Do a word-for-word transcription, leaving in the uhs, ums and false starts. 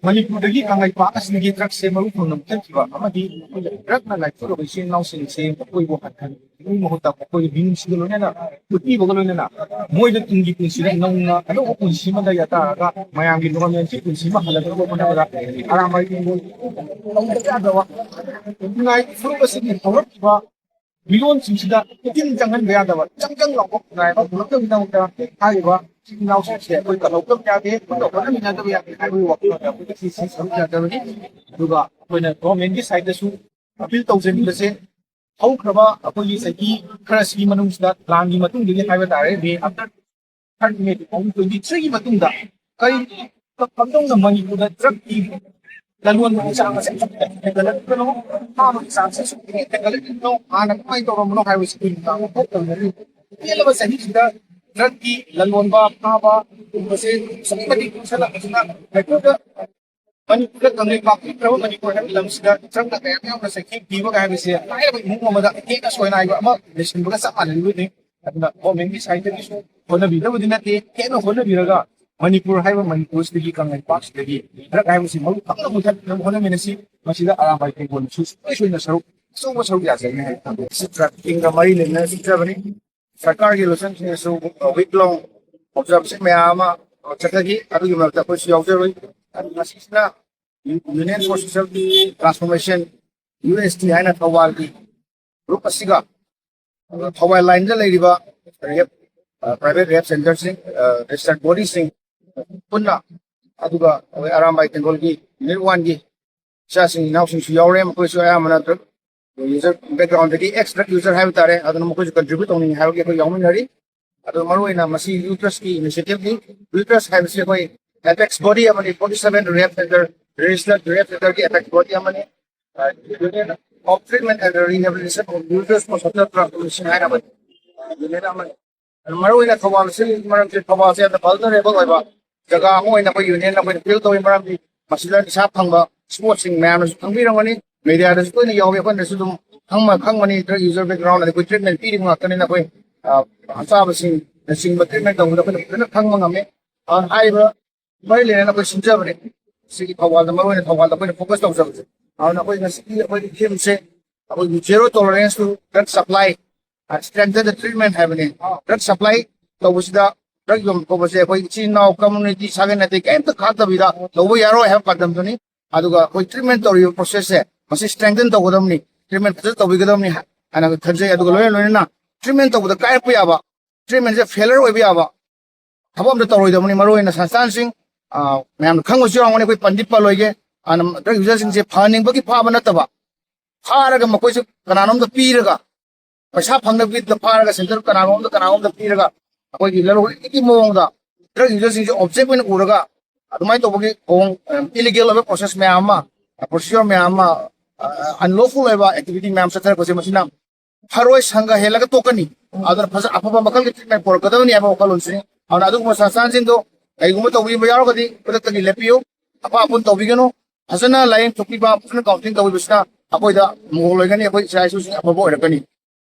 ꯃꯅꯤꯄꯨꯔꯗꯒꯤ ꯀꯪꯂꯩꯄꯥꯛ ꯑꯁꯤꯗꯒꯤ ꯗ꯭ꯔꯛꯁꯦ ꯃꯔꯨ ꯐꯪꯅ ꯃꯨꯊꯠꯈꯤꯕ ꯑꯃꯗꯤ ꯗ꯭ꯔꯛꯅ ꯂꯥꯏꯊꯣꯛꯂꯕ ꯏꯆꯤꯜ ꯏꯅꯥꯎꯁꯤꯡꯁꯦ ꯃꯈꯣꯏꯕꯨ ꯍꯟꯊꯅ ꯃꯍꯨꯠꯇ ꯃꯈꯣꯏꯒꯤ ꯃꯤꯅꯨꯡꯁꯤꯒ ꯂꯣꯏꯅꯅ ꯎꯠꯄꯤꯕꯒ ꯂꯣꯏꯅꯅ ꯃꯣꯏꯗ ꯇꯨꯡꯒꯤ ꯄꯨꯟꯁꯤꯗ ꯅꯧꯅ ꯑꯅꯧꯕ ꯄꯨꯟꯁꯤ ꯑꯃꯗ ꯌꯥꯇꯥꯔꯒ ꯃꯌꯥꯝꯒꯤ ꯅꯣꯔꯃꯦꯜꯒꯤ ꯄꯨꯟꯁꯤ ꯑꯃ ꯍꯜꯂꯛꯅꯕ ꯍꯣꯠꯅꯕꯗ ꯑꯔꯥꯃꯥꯏ ꯇꯧꯗꯕ ꯌꯥꯗꯕ ꯈꯨꯟꯅꯥꯏ ꯐꯨꯔꯨꯞ ꯑꯁꯤꯒꯤ ꯍꯧꯔꯛꯂꯤꯕ ꯃꯤꯔꯣꯟꯁꯤꯡꯁꯤꯗ ꯄꯨꯛꯅꯤꯡ ꯆꯪꯍꯟꯕ ꯌꯥꯗꯕ ꯆꯪꯖꯪ ꯂꯥꯎꯕ ꯈꯨꯟꯅꯥꯏ ꯑꯃ ꯄꯨꯔꯛꯅꯕꯒꯤꯗꯃꯛꯇ ꯍꯥꯏꯔꯤꯕ ꯏꯆꯤꯟ ꯏꯅꯥꯎꯁꯤꯡꯁꯦ ꯑꯩꯈꯣꯏ ꯀꯜꯍꯧꯗꯕ ꯌꯥꯗꯦ, ꯄꯨꯟꯅ ꯍꯣꯠꯅꯃꯤꯟꯅꯗꯕ ꯌꯥꯗꯦ ꯍꯥꯏꯕꯒꯤ ꯋꯥꯈꯜꯂꯣꯟꯗ ꯑꯩꯈꯣꯏ ꯉꯁꯤ ꯁꯔꯨꯛ ꯌꯥꯖꯕꯅꯤ꯫ ꯑꯗꯨꯒ ꯑꯩꯈꯣꯏꯅ ꯒꯣꯔꯃꯦꯟꯒꯤ ꯁꯥꯏꯠꯇꯁꯨ ꯑꯄꯤꯜ ꯇꯧꯖꯅꯤꯡꯕꯁꯦ, ꯍꯧꯈ꯭ꯔꯕ ꯑꯩꯈꯣꯏꯒꯤ ꯆꯍꯤ ꯈꯔꯁꯤꯒꯤ ꯃꯅꯨꯡꯁꯤꯗ ꯂꯥꯟꯒꯤ ꯃꯇꯨꯡꯗꯒꯤ ꯍꯥꯏꯕ ꯇꯥꯔꯦ, May after thirty May two thousand twenty ꯊ꯭ꯔꯤꯒꯤ ꯃꯇꯨꯡꯗ ꯀꯔꯤ ꯀꯝꯗꯧꯅ ꯃꯅꯤꯄꯨꯔꯗ ꯗ꯭ꯔꯛꯀꯤ ꯂꯂꯣꯟꯕꯒꯤ ꯆꯥꯡ ꯑꯁꯦ ꯍꯦꯟꯒꯠꯂꯛꯄꯅꯣ, ꯐꯥꯕꯒꯤ ꯆꯥꯡꯁꯦ ꯁꯨꯛ ꯍꯦꯟꯒꯠꯂꯛꯂꯤꯕꯅꯣ, ꯍꯥꯟꯅ ꯀꯃꯥꯏꯅ ꯇꯧꯔꯝꯕꯅꯣ ꯍꯥꯏꯕꯁꯤ ꯑꯩꯈꯣꯏ ꯃꯇꯥꯡꯗ ꯊꯣꯛꯇꯕꯅꯤ꯫ ꯇꯦꯜꯂꯕ ꯆꯍꯤꯁꯤꯗ ꯗ꯭ꯔꯛꯀꯤ ꯂꯂꯣꯟꯕ ꯐꯥꯕ ꯒꯨꯝꯕꯁꯦ ꯑꯁꯨꯛꯀꯤ ꯃꯇꯤꯛ ꯀꯨꯡꯁꯜꯂꯛꯄꯁꯤꯅ ꯃꯅꯤꯄꯨꯔꯗ ꯃꯅꯤꯄꯨꯔꯗ ꯀꯪꯂꯩꯄꯥꯛ ꯄꯤꯛꯈ꯭ꯔꯕ ꯃꯅꯤꯄꯨꯔ ꯍꯥꯏꯕ ꯂꯝꯁꯤꯗ ꯗ꯭ꯔꯛꯅ ꯀꯌꯥ ꯃꯌꯥꯝꯅ ꯆꯩꯊꯦꯡ ꯄꯤꯕꯒ ꯍꯥꯏꯕꯁꯦ ꯂꯥꯏꯔꯕ ꯏꯃꯨꯡ ꯑꯃꯗ ꯑꯍꯦꯟ ꯑꯁꯣꯏ ꯅꯥꯏꯕ ꯑꯃ ꯂꯩꯁꯤꯟꯕꯒ ꯆꯞ ꯃꯥꯟꯅꯔꯤꯕꯅꯤ꯫ ꯑꯗꯨꯅ ꯒꯣꯔꯃꯦꯟꯒꯤ ꯁꯥꯏꯠꯇꯒꯤꯁꯨ ꯍꯣꯠꯅꯕꯤꯗꯕꯗꯤ ꯅꯠꯇꯦ, ꯍꯦꯟꯅ ꯍꯣꯠꯅꯕꯤꯔꯒ ꯃꯅꯤꯄꯨꯔ ꯍꯥꯏꯕ ꯃꯅꯤꯄꯨꯔꯁꯤꯗꯒꯤ ꯀꯪꯂꯩꯄꯥꯛꯁꯤꯗꯒꯤ ꯗ꯭ꯔꯛ ꯍꯥꯏꯕꯁꯤ ꯃꯔꯨ ꯐꯪꯅ ꯃꯨꯊꯠꯅꯕ ꯍꯣꯠꯅꯃꯤꯟꯅꯁꯤ꯫ ꯃꯁꯤꯗ ꯑꯔꯥꯝꯕꯥꯏ ꯇꯦꯡꯒꯣꯜꯅꯁꯨ ꯁꯨꯡꯁꯣꯏ ꯁꯣꯏꯗꯅ ꯁꯔꯨꯛ ꯑꯆꯧꯕ ꯁꯔꯨꯛ ꯌꯥꯖꯒꯅꯤ ꯍꯥꯏꯅ ꯊꯝꯖꯒꯦ꯫ ꯁꯤ ꯗ꯭ꯔꯛ ꯀꯤꯡꯒ ꯃꯔꯤ ꯂꯩꯅꯅ ꯆꯠꯆꯕꯅꯤ꯫ ꯁꯔꯀꯥꯔꯒꯤ ꯂꯣꯏꯁꯪꯁꯤꯡꯅꯁꯨ ꯋꯤꯛ ꯂꯣꯡ ꯑꯣꯕꯖꯥꯔꯕꯦꯁꯟ ꯃꯌꯥꯝ ꯑꯃ ꯆꯠꯊꯈꯤ꯫ ꯑꯗꯨꯒꯤ ꯃꯔꯛꯇ ꯑꯩꯈꯣꯏꯁꯨ ꯌꯥꯎꯖꯔꯨꯏ꯫ ꯑꯗꯨ ꯉꯁꯤꯁꯤꯅ Union for Social Transformation, U S T ꯍꯥꯏꯅ ꯊꯧꯕꯥꯜꯒꯤ ꯒ꯭ꯔꯨꯞ ꯑꯁꯤꯒ, ꯑꯗꯨꯒ ꯊꯧꯕꯥꯜ ꯂꯥꯏꯟꯗ ꯂꯩꯔꯤꯕ ꯔꯦꯞ, ꯄ꯭ꯔꯥꯏꯚꯦꯠ ꯔꯦꯞ ꯁꯦꯟꯇꯔꯁꯤꯡ, ꯔꯦꯖꯤꯁꯇꯔ ꯕꯣꯗꯤꯁꯤꯡ ꯄꯨꯟꯅ, ꯑꯗꯨꯒ ꯑꯩꯈꯣꯏ ꯑꯔꯥꯝꯕꯥꯏ ꯇꯦꯡꯒꯣꯜꯒꯤ ꯌꯨꯅꯤꯠ ꯋꯥꯟꯒꯤ ꯏꯆꯥꯁꯤꯡ ꯏꯅꯥꯎꯁꯤꯡꯁꯨ ꯌꯥꯎꯔꯦ꯫ ꯃꯈꯣꯏꯁꯨ ꯑꯌꯥꯝꯕꯅ ꯌꯨꯖꯔ ꯕꯦꯛꯒ꯭ꯔꯥꯎꯟꯗꯒꯤ, ꯑꯦꯛꯁ ꯗ꯭ꯔꯛ ꯌꯨꯖꯔ ꯍꯥꯏꯕ ꯇꯥꯔꯦ, ꯑꯗꯨꯅ ꯃꯈꯣꯏꯁꯨ ꯀꯟꯇ꯭ꯔꯤꯕ꯭ꯌꯨꯠ ꯇꯧꯅꯤꯡꯉꯤ ꯍꯥꯏꯕꯒꯤ ꯑꯩꯈꯣꯏ ꯌꯥꯎꯃꯤꯟꯅꯔꯤ꯫ ꯑꯗꯣ ꯃꯔꯨꯑꯣꯏꯅ ꯃꯁꯤ ꯌꯨ ꯇ꯭ꯔꯁꯀꯤ ꯏꯅꯤꯁꯤꯌꯦꯇꯤꯚꯅꯤ꯫ ꯌꯨ ꯇ꯭ꯔꯁ ꯍꯥꯏꯕꯁꯤ ꯑꯩꯈꯣꯏ ꯑꯦꯄꯦꯛꯁ ꯕꯣꯗꯤ ꯑꯃꯅꯤ, ꯐꯣꯔꯇꯤ ꯁꯚꯦꯟ ꯔꯦꯞ ꯁꯦꯟꯇꯔ, ꯔꯦꯖꯤꯁꯇꯔ ꯔꯦꯞ ꯁꯦꯟꯇꯔꯒꯤ ꯑꯦꯄꯦꯛꯁ ꯕꯣꯗꯤ ꯑꯃꯅꯤ꯫ Union of Treatment and Rehabilitation of Users for Social Transformation ꯍꯥꯏꯅꯕ ꯌꯨꯅꯤꯌꯟ ꯑꯃꯅꯤ꯫ ꯑꯗꯨ ꯃꯔꯨꯑꯣꯏꯅ ꯊꯧꯕꯥꯜ ꯑꯁꯤ ꯃꯔꯝꯁꯤ ꯊꯧꯕꯥꯜꯁꯦ ꯌꯥꯝꯅ ꯚꯜꯅꯔꯦꯕꯜ ꯑꯣꯏꯕ ꯖꯒꯥ ꯑꯃ ꯑꯣꯏꯅ ꯑꯩꯈꯣꯏ ꯌꯨꯅꯤꯌꯟ ꯑꯩꯈꯣꯏꯅ ꯐꯤꯜ ꯇꯧꯏ꯫ ꯃꯔꯝꯗꯤ ꯃꯁꯤꯗ ꯅꯤꯁꯥ ꯐꯪꯕ ꯏꯁꯄꯣꯔꯠꯁꯤꯡ ꯃꯌꯥꯝꯅꯁꯨ ꯈꯪꯕꯤꯔꯝꯒꯅꯤ, ꯃꯦꯗꯤꯌꯥꯗꯁꯨ ꯇꯣꯏꯅ ꯌꯥꯎꯏ꯫ ꯑꯩꯈꯣꯏꯅꯁꯨ ꯑꯗꯨꯝ ꯈꯪꯕ ꯈꯪꯕꯅꯤ, ꯗ꯭ꯔꯛ ꯌꯨꯖꯔ ꯕꯦꯛꯒ꯭ꯔꯥꯎꯟ ꯑꯗ ꯑꯩꯈꯣꯏ ꯇ꯭ꯔꯤꯠꯃꯦꯟ ꯄꯤꯔꯤꯕ ꯉꯥꯛꯇꯅꯤꯅ ꯑꯩꯈꯣꯏ ꯑꯆꯥꯕꯁꯤꯡꯅꯆꯤꯡꯕ ꯇ꯭ꯔꯤꯠꯃꯦꯟ ꯇꯧꯕꯗ ꯑꯩꯈꯣꯏꯅ ꯐꯖꯅ ꯈꯪꯕ ꯉꯝꯃꯤ꯫ ꯍꯥꯏꯔꯤꯕ ꯃꯔꯤ ꯂꯩꯅꯅ ꯑꯩꯈꯣꯏ ꯁꯤꯟꯖꯕꯅꯤ꯫ ꯁꯤꯒꯤ ꯊꯧꯕꯥꯜꯗ, ꯃꯔꯨ ꯑꯣꯏꯅ ꯊꯧꯕꯥꯜꯗ ꯑꯩꯈꯣꯏꯅ ꯐꯣꯀꯁ ꯇꯧꯖꯕꯁꯦ꯫ ꯑꯗꯨꯅ ꯑꯩꯈꯣꯏ ꯉꯁꯤꯒꯤ ꯑꯩꯈꯣꯏꯒꯤ ꯊꯤꯝꯁꯦ ꯑꯩꯈꯣꯏꯒꯤ zero tolerance to drug supply, strengthen the treatment ꯍꯥꯏꯕꯅꯤ꯫ ꯗ꯭ꯔꯒ ꯁꯄ꯭ꯂꯥꯏ ꯇꯧꯕꯁꯤꯗ, ꯗ꯭ꯔꯒ ꯌꯣꯟꯕ ꯈꯣꯠꯄꯁꯦ ꯑꯩꯈꯣꯏ ꯏꯆꯤꯟ ꯏꯅꯥꯎ, ꯀꯝꯃ꯭ꯌꯨꯅꯤꯇꯤ, ꯁꯥꯒꯩ ꯅꯥꯇꯩ ꯀꯔꯤꯝꯇ ꯈꯥꯛꯇꯕꯤꯗ ꯇꯧꯕ ꯌꯥꯔꯣꯏ ꯍꯥꯏꯕ ꯄꯥꯟꯗꯝꯗꯨꯅꯤ꯫ ꯑꯗꯨꯒ ꯑꯩꯈꯣꯏ ꯇ꯭ꯔꯤꯠꯃꯦꯟ ꯇꯧꯔꯤꯕ ꯄ꯭ꯔꯣꯁꯦꯁꯁꯦ ꯃꯁꯤ ꯁ꯭ꯇꯔꯦꯡꯊꯟ ꯇꯧꯒꯗꯕꯅꯤ, ꯇ꯭ꯔꯤꯠꯃꯦꯟ ꯐꯖꯅ ꯇꯧꯕꯤꯒꯗꯕꯅꯤ ꯍꯥꯏꯅ ꯈꯟꯖꯩ꯫ ꯑꯗꯨꯒ ꯂꯣꯏꯅ ꯂꯣꯏꯅꯅ ꯇ꯭ꯔꯤꯠꯃꯦꯟ ꯇꯧꯕꯗ ꯀꯥꯏꯔꯛꯄ ꯌꯥꯕ, ꯇ꯭ꯔꯤꯠꯃꯦꯟꯁꯦ ꯐꯦꯂꯔ ꯑꯣꯏꯕ ꯌꯥꯕ ꯊꯕꯛ ꯑꯝꯇ ꯇꯧꯔꯣꯏꯗꯕꯅꯤ꯫ ꯃꯔꯨ ꯑꯣꯏꯅ ꯁꯪꯁꯊꯥꯟꯁꯤꯡ, ꯑ, ꯃꯌꯥꯝꯅ ꯈꯪꯕꯁꯨ ꯌꯥꯎꯔꯝꯒꯅꯤ, ꯑꯩꯈꯣꯏ ꯄꯟꯗꯤ ꯄꯜꯂꯣꯏꯒꯦ꯫ ꯑꯗꯨꯅ ꯗ꯭ꯔꯒ ꯌꯨꯖꯔꯁꯤꯡꯁꯦ ꯐꯍꯟꯅꯤꯡꯕꯒꯤ ꯐꯥꯕ ꯅꯠꯇꯕ, ꯐꯥꯔꯒ ꯃꯈꯣꯏꯁꯦ ꯀꯅꯥꯅꯣꯝꯗ ꯄꯤꯔꯒ, ꯄꯩꯁꯥ ꯐꯪꯅꯕꯒꯤꯗ ꯐꯥꯔꯒ ꯁꯦꯟꯇꯔ ꯀꯅꯥꯅꯣꯝꯗ, ꯀꯅꯥꯅꯣꯝꯗ ꯄꯤꯔꯒ ꯑꯩꯈꯣꯏꯒꯤ ꯂꯂꯣꯟ ꯏꯇꯤꯛꯀꯤ ꯃꯑꯣꯡꯗ ꯗ꯭ꯔꯒ ꯌꯨꯖꯔꯁꯤꯡꯁꯦ ꯑꯣꯕꯖꯦꯛ ꯑꯣꯏꯅ ꯎꯔꯒ ꯑꯗꯨꯃꯥꯏꯅ ꯇꯧꯕꯒꯤ ꯊꯧꯑꯣꯡ, ꯏꯂꯤꯒꯦꯜ ꯑꯣꯏꯕ ꯄ꯭ꯔꯣꯁꯦꯁ ꯃꯌꯥꯝ ꯑꯃ, ꯄ꯭ꯔꯣꯁꯤꯖꯔ ꯃꯌꯥꯝ ꯑꯃ, ꯑꯟꯂꯣꯐꯨꯜ ꯑꯣꯏꯕ ꯑꯦꯛꯇꯤꯚꯤꯇꯤ ꯃꯌꯥꯝ ꯆꯠꯊꯔꯛꯄꯁꯦ ꯃꯁꯤꯅ ꯐꯔꯣꯏ, ꯁꯪꯒ ꯍꯦꯜꯂꯒ ꯇꯣꯛꯀꯅꯤ꯫ ꯑꯗꯨꯅ ꯐꯖ-, ꯑꯐꯕ ꯃꯈꯜꯒꯤ ꯇ꯭ꯔꯤꯠꯃꯦꯟ ꯄꯨꯔꯛꯀꯗꯕꯅꯤ ꯍꯥꯏꯕ ꯋꯥꯈꯜꯂꯣꯟꯁꯤꯅꯤ꯫ ꯑꯗꯨꯅ ꯑꯗꯨꯒꯨꯝꯕ ꯁꯪꯁꯊꯥꯟꯁꯤꯡꯗꯣ ꯀꯩꯒꯨꯝꯕ ꯇꯧꯕꯤꯕ ꯌꯥꯎꯔꯒꯗꯤ ꯈꯨꯗꯛꯇꯒꯤ ꯂꯦꯞꯄꯤꯌꯨ꯫ ꯑꯄꯥ ꯑꯄꯨꯟ ꯇꯧꯕꯤꯒꯅꯨ꯫ ꯐꯖꯅ ꯂꯥꯏꯌꯦꯡ ꯊꯣꯛꯄꯤꯕ, ꯐꯖꯅ ꯀꯥꯎꯟꯁꯤꯂꯤꯡ ꯇꯧꯕꯤꯕꯁꯤꯅ ꯑꯩꯈꯣꯏꯗ ꯃꯣꯜ ꯑꯣꯏꯒꯅꯤ, ꯑꯩꯈꯣꯏ ꯏꯆꯥ ꯏꯁꯨꯁꯤꯡ ꯑꯐꯕ ꯑꯣꯏꯔꯛꯀꯅꯤ꯫